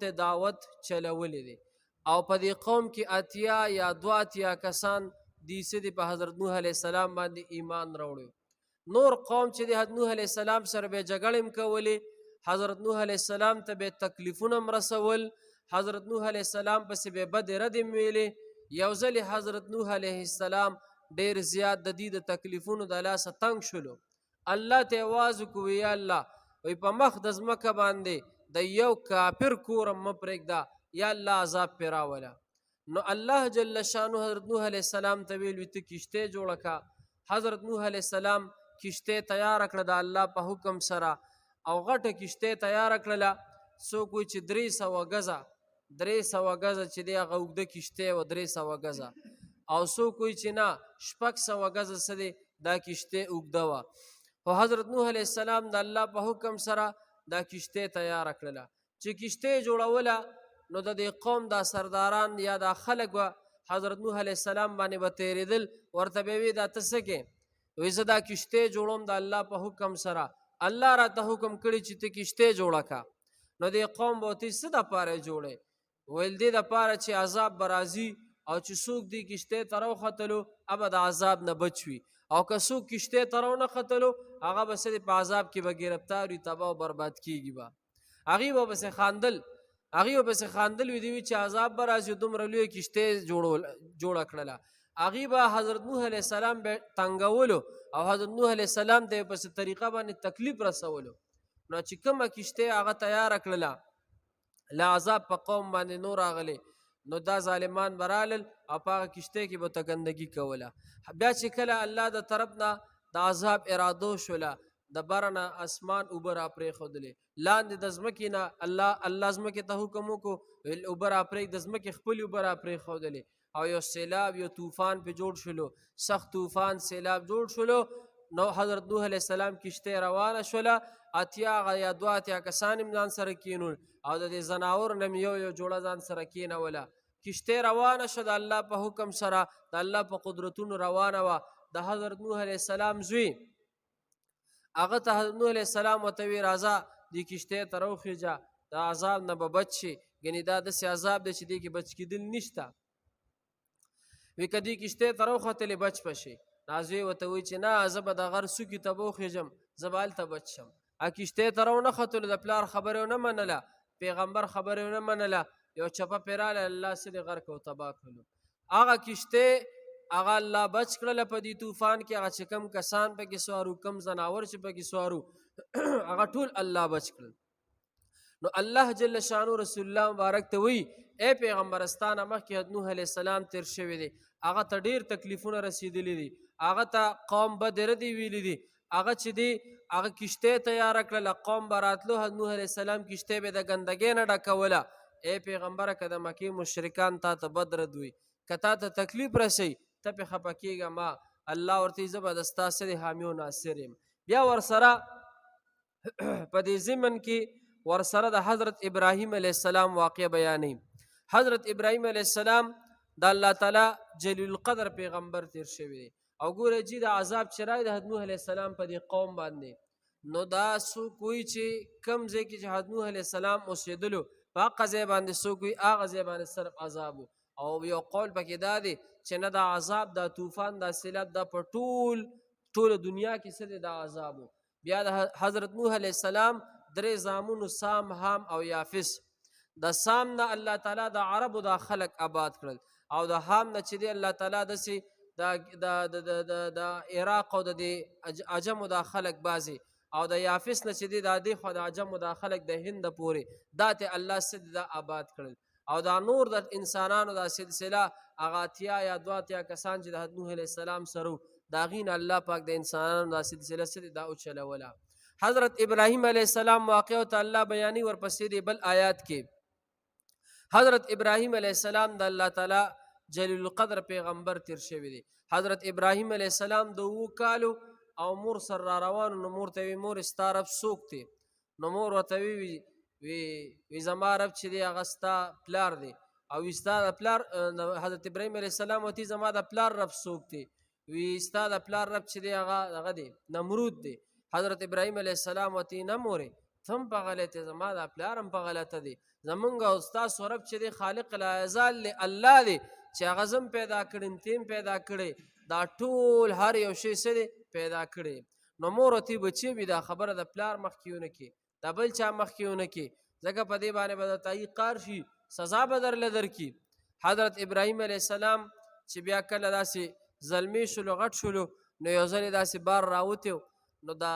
ته دعوت چلولې دی او په دې قوم کې 80 یا 82 کسان دي چې د په حضرت نوح علیه السلام باندې ایمان راوړي. نور قوم چې د حضرت نوح علیه السلام سره به جګړې هم کولې، حضرت نوح علیه السلام ته به تکلیفونه هم رسول، حضرت نوح علیه السلام پسې به بدې ردې هم ویلې. یو ځلې حضرت نوح علیه السلام ډېر زیات د دې د تکلیفونو د لاسه تنګ شولو. الله ته اواز وکړو، یا الله، وی په مخ د ځمکه باندې د یو کافر کور هم مه پرېږده، یا الله عذاب پرې راوله. نو الله جل شانه حضرت نوح علیه السلام ته ویل، وی ته کشته جوړه کا. حضرت نوح علیه السلام کشته تیاره کړه د الله په حکم سره، او غټه کشته تیاره کړله. څوک وایي چې 300 ګزه، 300 ګزه چې دی هغه اوږده کشته وه، 300 ګزه، او څوک وایي چې نه 600 ګزه څه دی دا کشته اوږده وه. خو حضرت نوح علیه السلام د الله په حکم سره دا کشته تیاره کړله. چې کشته جوړوله نو د دې قوم دا سرداران یا دا خلک به حضرت نوح علیه السلام باندې به تېرېدل، ورته به یې وی دا ته څه کې؟ وایي زه دا کشته جوړوم د الله په حکم سره، الله راته حکم کړی چې ته کشته جوړه کا. نو دې قوم به ورته څه دپاره جوړې؟ ویل دې دپاره چې عذاب به راځي او چې څوک دې کشته ته راوختلو هغه به د عذاب نه بچ وي، او که څوک کشته ته راونه ختلو هغه به څه دی په عذاب کې به ګرفتار وي، تباه او برباد کېږي به. هغوی به پسې خاندل، هغوی به پسې خاندل، وي دوی چې عذاب به راځي، دومره لویه کشته جوړه کړله. هغوی به حضرت نوح علیه السلام به تنګولو او حضرت نوح علیه السلام ته یې په څه طریقه باندې تکلیف رسولو. نو چې کومه کشته هغه تیاره کړله، لا عذاب په قوم باندې نور راغلی، نو دا ظالمان به رالل او په هغه کشته کې به تګندګي کوله. بیا چې کله الله د طرف نه د عذاب ارادو شوله، د بره نه اسمان اوبه را پرېښودلې، لاندې د ځمکې نه الله ځمکې ته حکم وکړو، ویل اوبه را پرېږد، د ځمکې خپلې اوبه را پرېښودلې، او یو سیلاب یو طوفان پې جوړ شولو، سخت طوفان سیلاب جوړ شولو. نو حضرت نوح علیه السلام کشته روانه شوله، 80 هغه یا 82 کسان هم ځان سره کینول، او د دې ځناور نه هم یو یو جوړه ځان سره کینوله. کشته روانه شوه د الله په حکم سره، د الله په قدرتونو روانه وه. د حضرت نوح علیه السلام زوی هغه ته حضرت نوح علیه السلام ورته وی راځه دې کشته ته راوخیژه، د عذاب نه به بچ شي، ګنې دا داسې عذاب دی چې دې کې بچ کېدل نشته. وی که دې کشته ته راوختلې بچ به شي. نازوی ورته وایي چې نه، زه به د غر څوکې ته به وخیژم، زه به هلته بچ شم. کشته ته راونه ختلو، د پلار خبرې ونه منله، پیغمبر خبرې ونه منله، یو چپه پرې راغله، الله څه دې غرق او تباه کړلو. هغه کشته هغه الله بچ کړله په دې طوفان کې، هغه چې کوم کسان پکې سوارو، کوم ځناور چې پکې سوارو، هغه ټول الله بچ کړل. نو الله جل شانو رسول الله مبارک ته وایي ای پیغمبر، ستا نه مخکې حضرت نوح علیه السلام تېر شوی دی، هغه ته ډېر تکلیفونه رسېدلي دي، هغه ته قوم بدې ردې ویلي دي، هغه چې دی هغه کشته تیاره کړله، قوم به راتلو، حضرت نوح علیه السلام کشته به د ګندګۍ نه ډکوله. ای پیغمبره، که د مکې مشرکان تا ته بد رد وي، که تا ته تکلیف رسوي، ته پرې خفه کېږه ما، الله ورته وایي زه به د ستا څه حامي او ناصر یم. بیا ورسره په دې ضمن کې ورسره د حضرت ابراهیم علیه السلام واقع بیانوي. حضرت ابراهیم علیه السلام د الله تعالی جلیل القدر پیغمبر تیر شوی دی، او ګوره چې د عذاب چې راغی د حضرت نوح علیه السلام په دې قوم باندې، نو دا څوک وایي چې کوم ځای کې چې حضرت نوح علیه السلام اوسېدلو په هغه ځای باندې څوک وایي هغه ځای باندې صرف عذاب و. او یو قول پکې دا دی چې نه، دا عذاب، دا طوفان، دا سیلاب، دا په ټوله دنیا کې څه دی دا عذاب و. بیا د حضرت نوح علیه السلام درې زامنو، سام، هام او یافس. د سام نه الله تعالی د عربو دا خلق آباد کړل، او د هام نه چې دی الله تعالی داسې د عراق او د دې عجمو دا خلق بازي، او د یافس نه چې دی دا دې خو د عجمو دا خلق د هند پورې دا ته الله څه دی دا آباد کړل. او دا نور د انسانانو دا سلسله هغه 80 یا 82 کسان چې د حضرت نوح علیه السلام سره وو، د هغې نه الله پاک د انسانانو دا سلسله څه دی دا وچلوله. حضرت ابراهیم علیه السلام واقع ته الله بیانوي ورپسې دی بل آیات کې. حضرت ابراهیم علیه السلام د الله تعالی جلیل القدر پیغمبر تیر شوی دی. حضرت ابراهیم علیه السلام د 7 کالو او مور سره را روان، نو مور ته وی مور ستا رب څوک دی؟ نو مور ورته وی وی زما رب چې دی هغه ستا پلار دی. او وی ستا د پلار، حضرت ابراهیم علیه السلام ورته زما د پلار رب څوک دی؟ وی ستا د پلار رب چې دی هغه دی نمرود دی. حضرت ابراهیم علیه السلام ورته نه مورې، ته هم په غلطه یې، زما دا پلار هم په غلطه دی. زمونږ او ستاسو رب چې دی خالق لا یزال دی، الله دی چې هغه زم پیدا کړی، ته هم پیدا کړی، دا ټول هر یو شی څه دی پیدا کړی. نو مور او تی بچی وي دا خبره د پلار مخکې ونه کړي، د بل چا مخکې ونه کړي، ځکه په دې باندې به درته هغوی قار شي، سزا به درله درکړي. حضرت ابراهیم علیه السلام چې بیا کله داسې زلمی شولو، غټ شولو، نو یو ځل یې داسې بار راوتی و، نو دا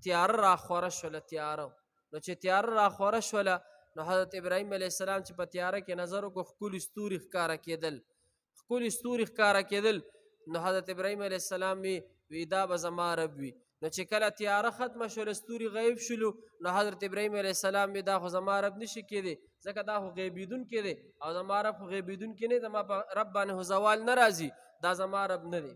تیاره راخوره شوله، تیاره. نو چې تیاره راخوره شوله، نو حضرت ابراهیم علیه السلام چې په تیاره کې نظر وکړو، ښکلي ستوري ښکاره کېدل، ښکلي ستوري ښکاره کېدل. نو حضرت ابراهیم علیه السلام وی دا به زما رب وي. نو چې کله تیاره ختمه شوله، ستوري غیب شولو، نو حضرت ابراهیم علیه السلام وی دا خو زما رب نشي کېدی، ځکه دا خو غیبېدونکی دی او زما رب خو غیبېدونکی نه دی، زما په رب باندې خو زوال نه راځي، دا زما رب نه دی.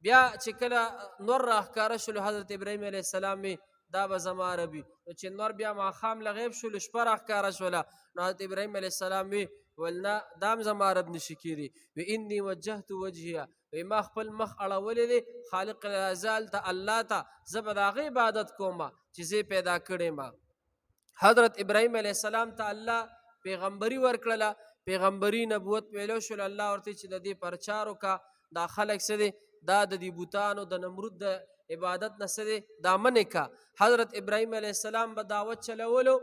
بیا چې کله نور راښکاره شولو، حضرت ابراهیم علیه السلام وی دا به زما رب وي. نو چې نور بیا ماښام له غیب شولو، شپه راښکاره شوله، نو حضرت ابراهیم علیه السلام وی ویل نه، دا هم زما رب نشي کېدی. وی انی وجهت وجهیه، وی ما خپل مخ اړولی دی خالق الازال ته، الله ته، زه به د هغه عبادت کوم چې زه یې پیدا کړی ما. حضرت ابراهیم علیه السلام ته الله پیغمبري ورکړله، پیغمبري نبوت ویلو شول. الله ورته چې د دې پرچار وکړه، دا خلک څه دی، دا د دې بوتانو د نمرود د عبادت نه څه دی، دا منې کا. حضرت ابراهیم علیه السلام به دعوت چلولو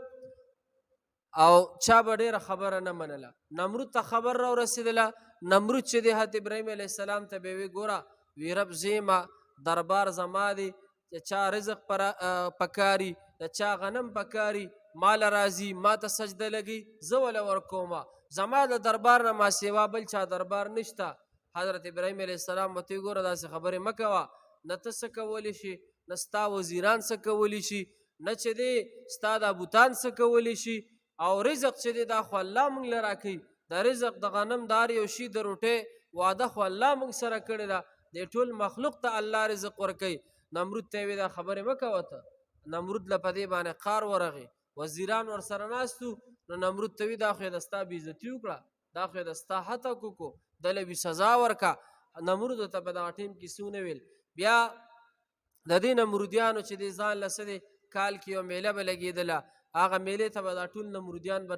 او چا به ډېره خبره نه منله. نمرود ته خبر را ورسېدله، نمرود چې دی حضرت ابراهیم علیه السلام ته به وی ګوره، وی رب زیمه، دربار زما دی، د چا رزق پر پکاري، د چا غنم پکاري، مال راځي ما ته سجده لګي، زه وله ورکومه، زما د دربار نه ما سیوا بل چا دربار نشته. حضرت ابراهیم علیه السلام ورته وی ګوره داسې خبرې مه کوه، نه ته څه کولی شي، نه ستا وزیران څه کولی شي، نه چې دی ستا دا بوتان څه کولی شي، او رزق چې دی دا خو الله موږ له راکوي، د رزق د غنم د هر یو شي د روټۍ وعده خو الله موږ سره کړې ده، د ټول مخلوق ته الله رزق ورکوي. نمرود ته یې وی دا خبرې مه کوه ته. نمرود له په دې باندې قار ورغی، وزیران ورسره ناست وو، نو نمرود ته وی دا خو یې د ستا بېعزتي وکړه، دا خو یې د ستا حتی وکړو، دله وی سزا ورکړه. نمرود ته په دغه ټیم کې څه ونه ویل. بیا د دې نمرودیانو چې دی ځان له څه دی کال کې یو میله به لګېدله، هغه میلې ته به دا ټول نمرودیان به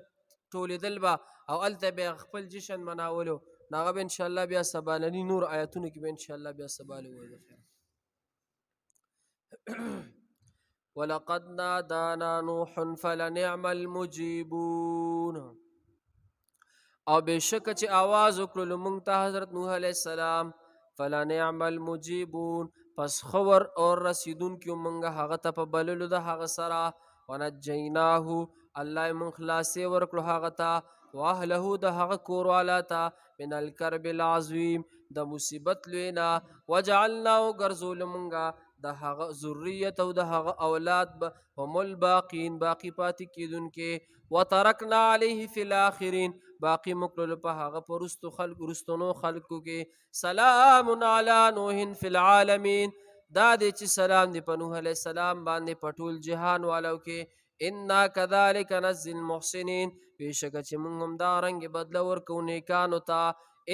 ټولېدل به او هلته به یې خپل جشن مناولو. نو هغه به انشاءالله بیا سبالني نور آیتونو کې به انشاءالله بیا سبا له ووایو. ولقد نادانا نوح فلنعم المجيبون. او بشک چې आवाज وکړلو مونږ ته حضرت نوح علیه السلام، فلنعم المجيبون، پس خور اور رسیدونکي مونږ هغه ته په بللو د هغه سره. ونجیناه، الله یې مونږ خلاصې ورکړو هغه ته، واهله د هغه کور والا ته، من الکرب العظیم، د مصیبت لوی نه. وجعلناه ګرځولو مونږه د هغه ذریت او د هغه اولاد به هم الباقین، باقی پاتې کېدونکي. وترکنا علیه فی الآخرین، باقی مکړلو په هغه په وروستو خلق، وروستنو خلکو کې. سلام علی نوح فی العالمین، دا دی چې سلام دی په نوح علیه السلام باندې په ټول جهان والو کې. انا کذالک نجزی المحسنین، بېشکه چې موږ هم دا رنګ بدله ورکوو نیکانو ته.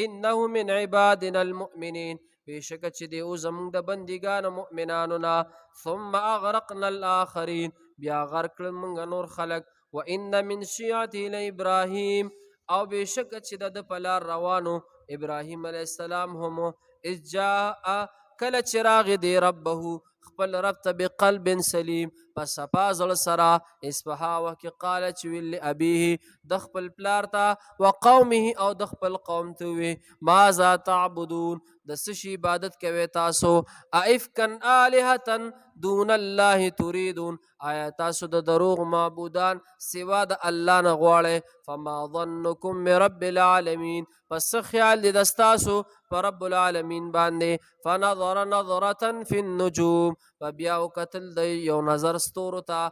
انه من عبادنا المؤمنین، بېشکه چې دی او زموږ د بندګانو مؤمنانو نه. ثم اغرقنا الآخرین، بیا غرق کړل موږ نور خلک. وان من شیعته لابراهیم، او بېشکه چې د ده په لار روانو ابراهیم علیه السلام هم. اذ جاء، کله چې راغی دی ربه، خپل رب ته، بقلب سلیم، په صفا زړه سره. اصفها کې قال چې ویل لابیه، د خپل پلار ته، وقومه او د خپل قوم ته وی، ماذا تعبدون، د څه شي عبادت کوي تاسو؟ ائفکا الهه دون الله تريدون، آیا تاسو د دروغ معبودان سوا د الله نه غواړئ؟ فما ظنكم برب العالمین، پس څه خیال دی د ستاسو په رب العالمین باندې؟ فنظر نظرة فی النجوم، په بیا وکتل دی یو نظر ستورو ته.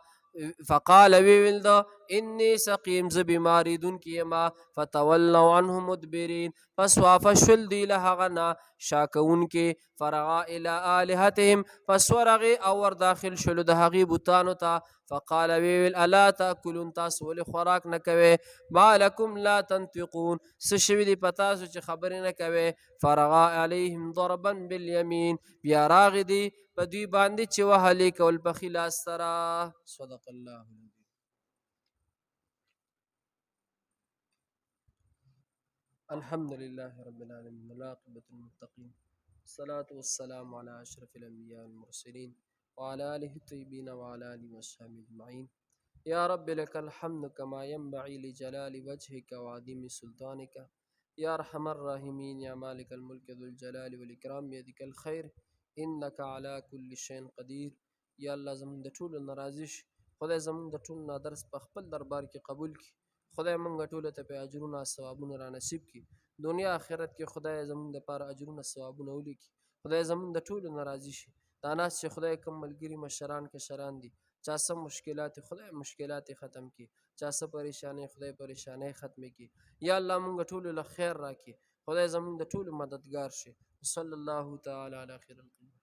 فقال ویل ده انی سقیم، زه بیماریدونکی یم. فتولوا عنه مدبرین، پس واپس شول دی له هغه نه شاکوونکي. فرغا الی آلهتهم، پس ورغی او ور داخل شول د هغې بتانو ته. فقال ویل الا تاکلون، تاسو ولې خوراک نه کوئ؟ ما لکم لا تنطقون، څه شوي دي په تاسو چې خبرې نه کوئ؟ فرغا علیهم ضربا بالیمین، بیا راغی دی په دوی باندې چې وهلې کول په ښي لاس سره. صدق الله العظیم. الحمد لله رب العالمين، والعاقبة للمتقين، الصلاة والسلام على أشرف الأنبياء والمرسلين وعلى آله الطيبين وعلى آله وصحبه أجمعين. يا رب لك الحمد كما ينبغي لجلال وجهك وعظيم سلطانك. يا أرحم الراحمين، يا مالك الملك ذو الجلال والإكرام، بيدك الخير، إنك على كل شيء قدير. یا الله زمونږ د ټولو نه راضي شي. خدای زمونږ د ټولو نه درس په خپل دربار کې قبول کړي. خدای مونږ ټولو ته په اجرونه ثوابونه را نصیب کړي. دنیا آخرت کې خدای زمونږ دپاره اجرونه ثوابونه ولیکي. خدای زمونږ د ټولو نه راضي شي. دا ناست چې خدای کوم ملګري مشران کشران دي، چا څه مشکلات خدای مشکلات ختم کړي، چا څه پریشانۍ خدای پریشانۍ ختمې کړي. یا الله مونږ ټولو له خیر راکړي. خدای زمونږ د ټولو مددګار شي. صلی الله تعالی علی خیر الخلق.